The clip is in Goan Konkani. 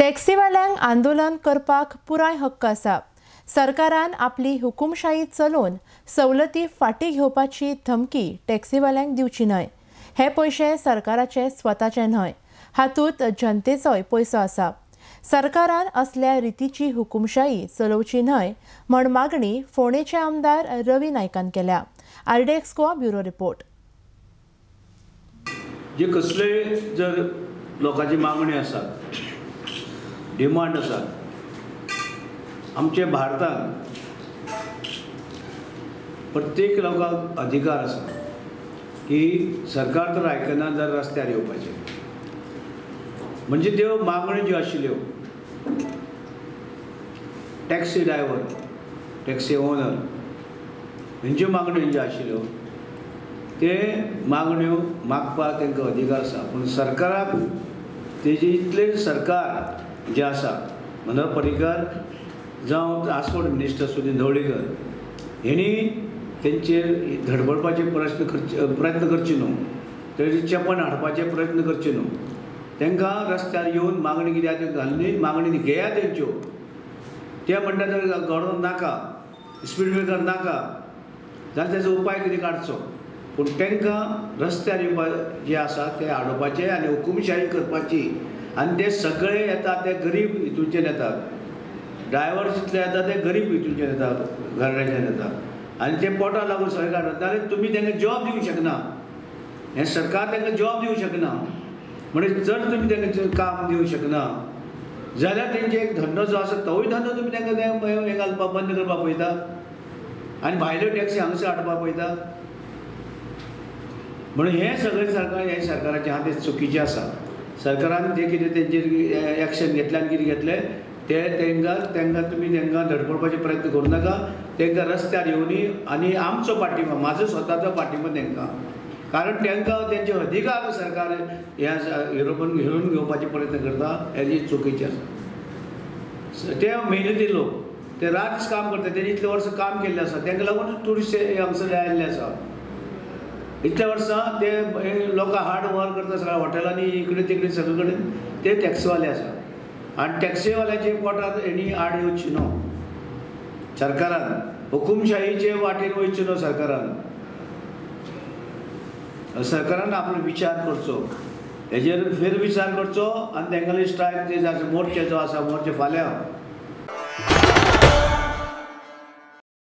टॅक्सीवाल्यांक आंदोलन करपाक पुराय हक्क आसा। सरकारान आपली हुकुमशाही चलोवन सवलती फाटी घेवपाची धमकी टॅक्सीवाल्यांक दिवची न्हय। हे पयशे सरकाराचे स्वताचे न्हय, हातूंत जनतेचोय पयसो आसा। सरकारान असल्या रितीची हुकुमशाही चलोवची न्हय म्हण मागणी फोंडेचे आमदार रवी नायकान केल्या। RDX Goa bureau report. जे कसले जर लोकांची मागणी आसा, डिमांड आसा, आमचे भारतान प्रत्येक लोकांक अधिकार आसा की सरकार तर आयकना जर रस्त्यार येवपाचें, म्हणजे त्यो मागण्यो ज्यो आशिल्ल्यो टॅक्सी ड्रायव्हर, टॅक्सी ओनर हेंच्यो मागण्यो ज्यो आशिल्ल्यो ते मागण्यो मागपाक तांकां अधिकार आसा। पूण सरकाराक तेजे इतले सरकार जें आसा, मनोहर पर्रीकर जावं ट्रान्सपोर्ट मिनिस्टर सुनील ढवळीकर हेणी तेंचेर धडपडपाचे प्रयत्न करचे न्हू, तेजे चेपण हाडपाचे प्रयत्न करचे न्हू। तांकां रस्त्यार येवन मागणी कितें आसा घालून मागणी घेया तेंच्यो। ते म्हणटा जर गव्हर्नर नाका, स्पीड ब्रेकर नाका जाल्यार तेजो उपाय कितें काडचो, पूण तांकां रस्त्यार येवपा जे आसा ते हाडोवपाचे आनी हुकुमशाही करपाची। आनी ते सगळे येता ते गरीब हितूंच्यान येतात, ड्रायव्हर जितले येता ते गरीब हितूंच्यान येतात, घराण्याच्यान येतात आनी ते पोटा लागून सगळे काडटात। जाल्यार तुमी तांकां जॉब दिवंक शकना, हें सरकार तांकां जॉब दिवंक शकना। म्हणजे जर तुमी तांकां काम दिवंक शकना जाल्यार तेंचे एक धंदो जो आसा तोवूय धंदो तुमी तांकां हें घालपाक बंद करपाक पळयता आनी भायल्यो टॅक्सी हांगसर हाडपाक पळयता। म्हणून हें सगळें सरकार हें सरकाराचें आहा तें चुकीचें आसा। सरकारान जें कितें तेंचेर एक्शन घेतलें आनी कितें घेतलें ते तांकां तांकां तुमी तांकां धडपडपाचे प्रयत्न करूं नाका। तांकां रस्त्यार येवनी आनी आमचो पाठिंबा, म्हाजो स्वताचो पाठिंबा तांकां, कारण तांकां तेंचे अधिकार सरकार ह्या हिरोवन हिरोवन घेवपाचे प्रयत्न करता हें चुकीचें आसा। ते मेहनती लोक, ते रात दीस काम करता, तेणी इतले वर्सां काम केल्लें आसा, तांकां लागून ट्युरिस्ट हांगसर आयिल्ले आसा। इतल्या वर्सां ते लोकां हार्ड वर्क करता, सगळ्या हॉटेलांनी इकडे तिकडे सगळे कडेन ते टॅक्सीवाले आसा आनी टॅक्सीवाल्याचे पोटार हेणी आड येवची न्हू। सरकारान हुकुमशाहीचे वाटेन वयचें न्हू। सरकारान सरकारान आपलो विचार करचो, हेजेर फेरविचार करचो आनी तेंगेले स्ट्रायक जे आसा, मोर्चे जो आसा, मोर्चे फाल्यां